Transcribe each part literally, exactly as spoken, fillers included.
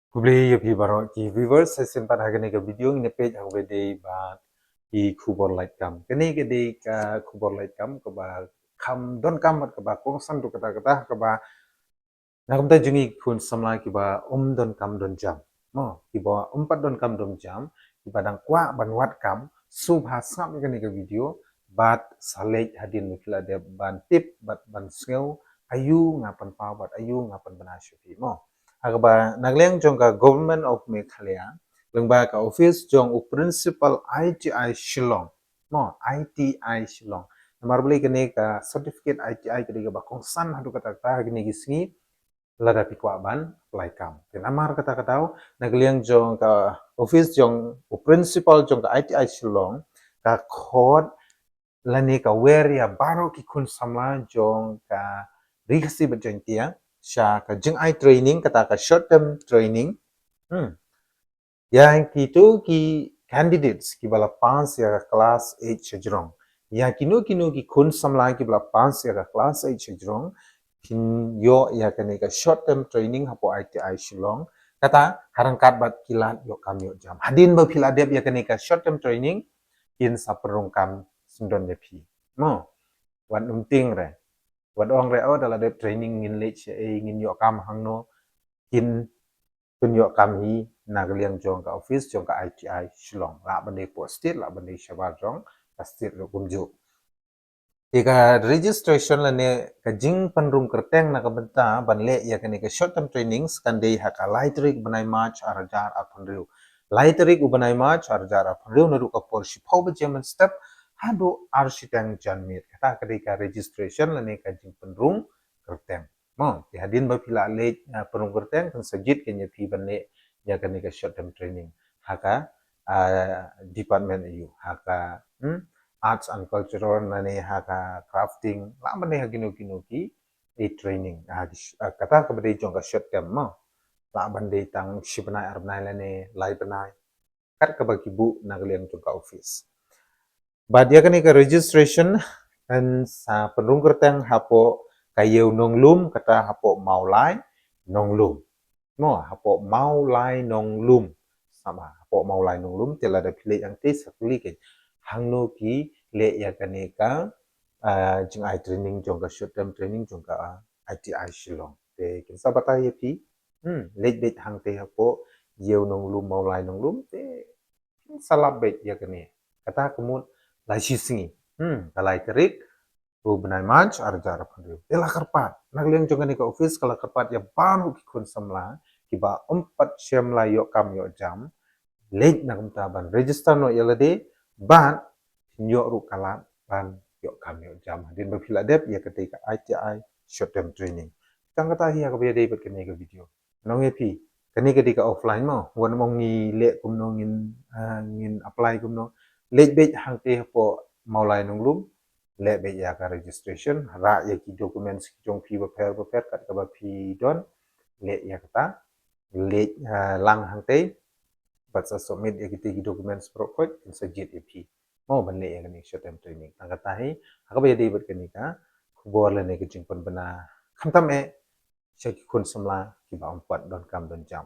Khublei ïa phi baroh ki viewers, sa shisien pat ha kane ka video ngin ïa peit ha kaba dei bad ki khubor lait kam. Kane ka dei ka khubor lait kam kaba kham donkam bad kaba kongsan ruh katta katta, kaba na ka bynta jong ngi ki khun samla kiba ym donkam donjam. Mo, kiba ym pat donkam donjam, kiba dang kwah ban wad kam, sngewbha sngap ïa kane ka video bad sa leit hadien ba phi la dep ban tip bad ban sngew aïu nga pynpaw bad aïu nga pynbna sha phi. Mo, ha kaba na ka liang jong ka Government of Meghalaya, lyngba ka office jong u Principal I T I Shillong. Mo, I T I Shillong. Namar balei kane ka certificate I T I ka dei kaba kongsan haduh katta katta ha kine ki sngi, lada phi kwah ban apply kam. Te namar kata ka daw, na ka liang jong ka office jong u Principal jong ka I T I Shillong, ka khot lane ka wer ïa baroh ki khun samla jong ka Ri Khasi bad Jaiñtia sha ka jingai training, kata ka short term training. Hmm. Ïa kito ki candidates kiba la pass ïa ka class eight shajrong. Ïa kino kino ki khun samla kiba la pass ïa ka class eight shajrong, kin ïoh ïa kane ka short term training hapoh I T I Shillong. Kata ha ryngkat bad ki lad ïoh kam ïoh jam. Hadien ba phi la dep ïa kane ka short term training, kin sa pynrung kam syndon ïa phi. Mo, wat nym tieng re. Wat ong re, oh, da la dep training ngin leit shaei, ngin ïoh kam hangno, kin pynïoh kam hi na ka liang jong ka office jong ka I T I Shillong. Lah ban dei hapoh state, lah ban dei shabar jong ka state ruh kumjuh. Te ka registration lane ka jingpynrung kyrteng na ka bynta ban leh ïa kane ka short term trainings kan dei ha ka lai tarik u bnai March ar hajar arphew hynriew. Lai tarik u bnai March ar hajar arphew hynriew naduh ka por shiphew baje mynstep haduh ar shiteng janmiet. Kata ka dei ka registration lane ka jingpynrung kyrteng. Mo, te hadien ba phi la leit, ah, pynrung kyrteng, kan sa jied kein ïa phi ban leh ïa kane ka short term training ha ka, ah, department aïu, ha ka, hmm, arts and cultural lane ha ka crafting, lah ban dei ha kino kino ki, eh, training. Ah, ki sh-, ah, kata kaba dei jong ka short term mo, lah ban dei tang shi bnai, ar bnai lane lai bnai, kat kaba ki buh na ka liang jong ka office. Bad ïa kane ka registration kan sa pynrung kyrteng hapoh ka Ïew Nonglum, kata hapoh Mawlai Nonglum. Mo, hapoh Mawlai Nonglum. Sama, hapoh Mawlai Nonglum, te lada phi leit hangtei sa kylli kein hangno ki leh ïa kane ka, ah, jingai training jong ka short term training jong ka, ah, I T I Shillong. Te kin sa batai ïa phi. Hmm, leit beit hangtei hapoh Ïew Nonglum, Mawlai Nonglum, te kin sa lap beit ïa kane. Kata ka mut lai shi sngi. Hmm, ka lai tarik u bnai March ar hajar arphew hynriew. Te la kyrpad, na ka liang jong kane ka office ka la kyrpad ïa baroh ki khun samla kiba ym pat shym la ïoh kam ïoh jam, leit na ka bynta ban register noh ïa lade bad phin ïoh ruh ka lad ban ïoh kam ïoh jam hadien ba phi la dep ïa katei ka I T I short term training. Tang kata hi ha kaba ïadei bad kane ka video. Nong ïa phi, kane ka dei ka offline mo, wat nym ong ngi leh kumno, ngin, ah, ngin apply kumno. Leit beit hangtei hapoh Mawlai Nonglum, leh beit ïa ka registration, rah ïa ki documents ki jong phi bapher bapher kat kaba phi don, leh ïa kata, leit, ah, lang hangtei bad sa submit ïa kitei ki documents baroh khoit, kin sa jied ïa phi mo ban leh ïa kane ka short term training. Tang kata hi ha kaba ïadei bad kane ka khubor lane ka jingpynbna, khamtam eh sha ki khun samla kiba ym pat donkam donjam.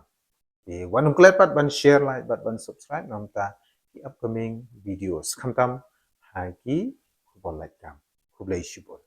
Te wat nym klet pat ban share, like bad ban subscribe na ka bynta ki upcoming videos, khamtam ha ki khubor lait kam. Khublei shibun.